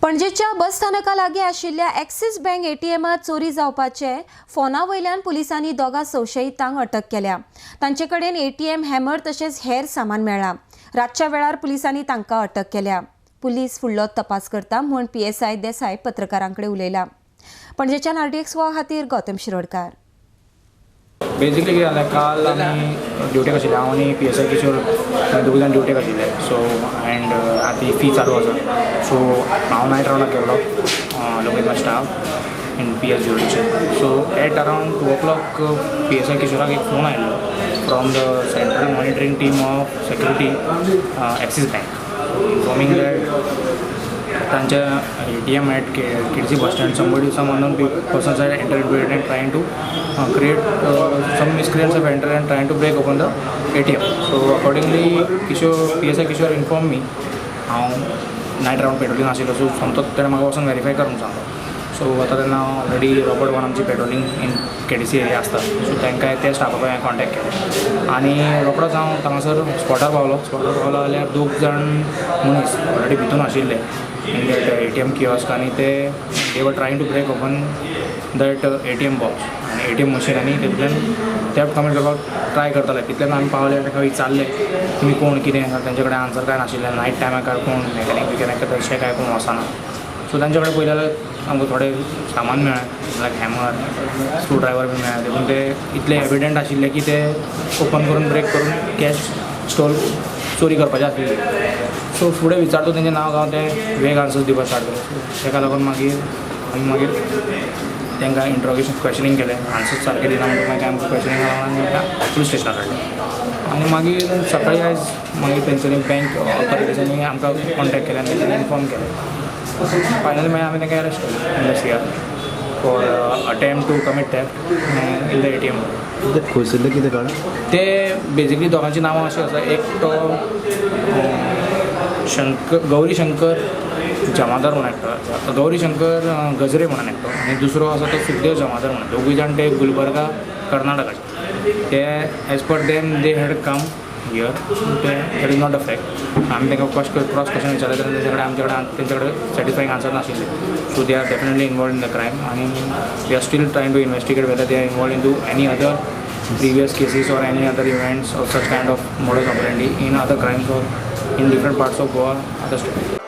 पणजेच्या बस स्थानका लागीं आशिल्ल्या एक्सिस बँक एटीएमात चोरी जावपाचे फोना वयल्यान पुलिसांनी दोगां संशयितांक अटक केल्या. तांचे कडेन एटीएम हॅमर तशेंच हेर सामान मेळ्ळां. रातच्या वेळार पुलिसांनी तांकां अटक केल्या. पुलीस फुडलो तपास करता म्हूण पीएसआय देसाय पत्रकारां कडेन उलयला. पणजेच्यान आरडीएक्स गोवा खातीर गौतम शिरोडकार. बेजिकली कितें जालें, काल आमी ड्युटेक आशिल्ले, हांव आनी पीएसआय किशोर दोगूय जाण ड्युटेक आशिल्ले. सो एंड आतां इफ्फी चालू आसा, सो हांव नायट रावंडाक गेल्लो along with my staff in PS jurisdiction. So at around 2 o'clock PSI किशोराक एक फोन आयिल्लो from the central monitoring team of security, Axis Bank, informing that तांच्या ATM at KDC bus stand somebody, some unknown persons had entered into it and trying to create some miscreants have entered and trying to break open the ATM. So accordingly, Kishore, PSI Kishore informed me. हांव night round patrolling आशिल्लो, so सोमतोच ताणें म्हाका वचोन verify कर म्हणून सांगलो. So आतां तेन्ना ऑलरेडी रॉबर्ट वन आमची पेट्रोलिंग इन केडीसी एरिया आसता, सो तांकां त्या स्टाफा कडेन हांवें कॉन्टेक्ट केलें आनी रोखडोच हांव थांगासर स्पॉटार पावलो. स्पॉटार पावलो जाल्यार दोग जाण मनीस ऑलरेडी भितून आशिल्ले in that ATM kiosk आनी ते they were trying to break open that ATM box आनी एटीएम मशीन आनी तितूंतल्यान थेफ्ट कमीट करपाक ट्राय करताले. तितल्यान आमी पावले, तांकां विचारलें तुमी कोण, कितें. तांचे कडेन आन्सर कांय नाशिल्लें. नायट टायमार कोण मॅकॅनीक बिकॅनीक तशें कांय कोण वचना. सो तांचे कडेन पळयलें जाल्यार आमकां थोडें सामान मेळ्ळें, लायक हॅमर, स्क्रू ड्रायवर बी मेळ्ळें. देखून ते इतले एविडंट आशिल्ले की ते ओपन करून, ब्रेक करून कॅश स्टोल चोरी करपाचे आसलेली. सो फुडें विचारतो तेंचें नांव गांव, ते वेग आन्सर्स दिवपाक स्टार्ट केले. सो ताका लागून मागीर आमी मागीर तांकां इंट्रोगेशन, क्वेशनींग केलें. आन्सर्स सारके दिना म्हणटकीर मागीर आमकां क्वेशनींग लागून आमी तांकां पुलीस स्टेशनार हाडलें आनी मागीर सकाळीं आयज मागीर तेंच्यांनी बँक ऑथॉरिटीजांनी आमकां कॉन्टेक्ट केलें आनी तेंच्यांनी इन्फॉर्म केलें. फायनली मागीर आमी तांकां अरेस्ट केलें in the CR for attempt to commit theft in the ATM. ते खंयसरले, कितें कळ्ळें? ते बेजिकली दोगांची नांवां अशीं आसा, एक तो शंकर, गौरी शंकर जमादार म्हणून एकटो, गौरी शंकर गजरे म्हणून एकटो आनी दुसरो आसा तो सुखदेव जमादार म्हणून. दोगूय जाण ते गुलबर्गा कर्नाटकाचे. ते as per them, they had come here. ते that is not a fact. आमी तांकां क्रॉस क्वेश्चन विचारलें जाल्यार तेंचे कडेन, आमचे कडेन, तेंचे कडेन सॅटिस्फायींग आन्सर नाशिल्ले. So they are definitely involved in the crime आनी we are still trying to investigate whether they are involved into any other previous cases or any other events or such kind of modus operandi in other crimes or in different parts of Goa, other states.